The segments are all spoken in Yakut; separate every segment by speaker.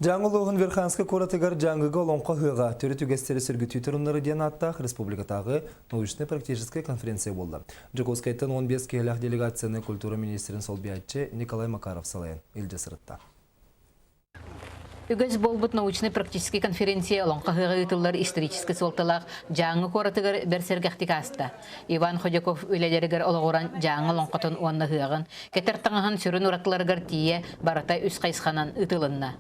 Speaker 1: Дьааҥы улууһун Верханскай куоратыгар Дьааҥыга Олоҥхо ыһыаҕа төрүт үгэстэри сөргүтүү торумнара диэн ааттаах республикатааҕы научнай-практическай конференция буолла. Дьокуускайтан 15 киһилээх делегацияны культура министрин солбуйааччы Николай Макаров салайан илдьэ сырытта.
Speaker 2: Үгэс буолбут научнай-практическай конференция Олоҥхо ыһыаҕа ыытыллар историческай суолталаах Дьааҥы куоратыгар бэрт сэргэхтик ааста. Иван Ходяков үлэлэригэр олоҕуран Дьааҥы олоҥхотун уонна ыһыаҕын, кэтэр таҥаһын сүрүн уратыларыгар тиийэ барыта үс хайысханан ыытылынна.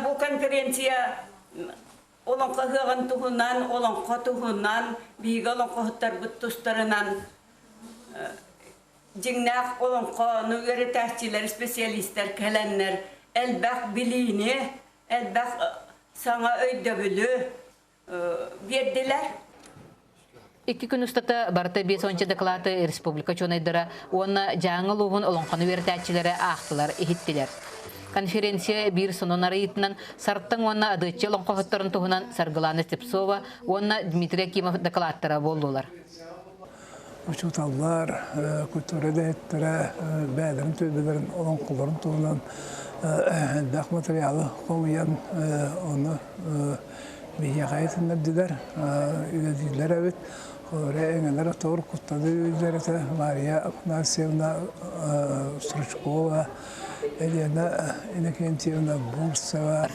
Speaker 3: Бу конференция олоҥхо ыһыаҕын туһунан, олоҥхо туһунан, биһиги олоҥхоһуттарбыт тустарынан дьиҥнээх олоҥхону үөрэтээччилэр, специалистар кэлэннэр элбэх билиини, элбэх саҥа өйдөбүлү биэрдилэр.
Speaker 2: Икки күн устата барыта 50 дакылааты республика учуонайдара уонна Дьааҥы улууһун олоҥхону үөрэтээччилэрэ аахтылар, иһиттилэр. Конференция биир сонун арыйыытынан Сартаҥ уонна Адыаччы олоҥхоһуттарын туһунан Саргылана Слепцова уонна Дмитрий Акимов дакылааттара буоллулар.
Speaker 4: Учууталлар, культура үлэһиттэрэ бэйэлэрин түөлбэлэрин олоҥхолорун туһунан элбэх материалы хомуйан ону биһиэхэ иһитиннэрдилэр, үлэлииллэр эбит. Олору эҥэлэр отуор кутталы үлэлэр этэ Мария Афанасьевна Стручкова, Елена Иннокентьевна Бурцева.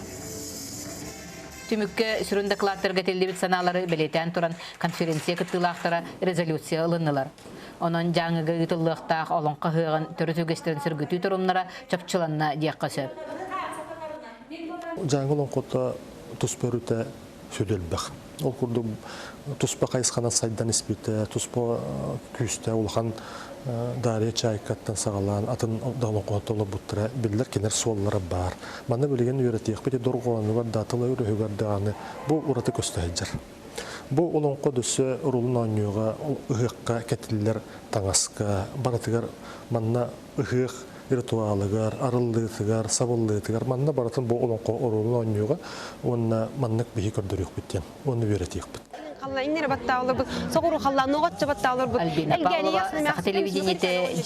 Speaker 2: Түмүккэ сүрүн докладтарга этиллибит санаалары бэлиэтээн туран конференция кыттыылаахтара резолюция ылыннылар. Онон Дьааҥыга ыытыллыахтаах Олоҥхо ыһыаҕын төрүт үгэстэрин сөргүтүү торумнара чопчуланна диэххэ сөп.
Speaker 5: Дьааҥы олоҥхото туспа өрүтэ сүдү элбэх. Ол курдук туспа хайысханан сайдан испитэ, туспа күүстээх улахан Дарья Чайкаттан саҕалаан атын да олоҥхоһуттар олорбуттара биллэр кинилэр суоллара баар. Манна билигин үөрэтиэхпит дорҕоонугар да тыла өрүһүгэр даҕаны бу ураты көстө сылдьар. Бу олоҥхо дөссө урулун оонньууга ыһыахха кэтиллэр таҥаска барытыгар манна ыһыах ритуалыгар, арыллыытыгар, сабыллыытыгар манна барытын бу олоҥхо оруолун оонньууга уонна маннык биһи көрдөрүөхпүт диэн уонна үөрэтиэхпит.
Speaker 2: Альбина Павлова, Саха телевидениете.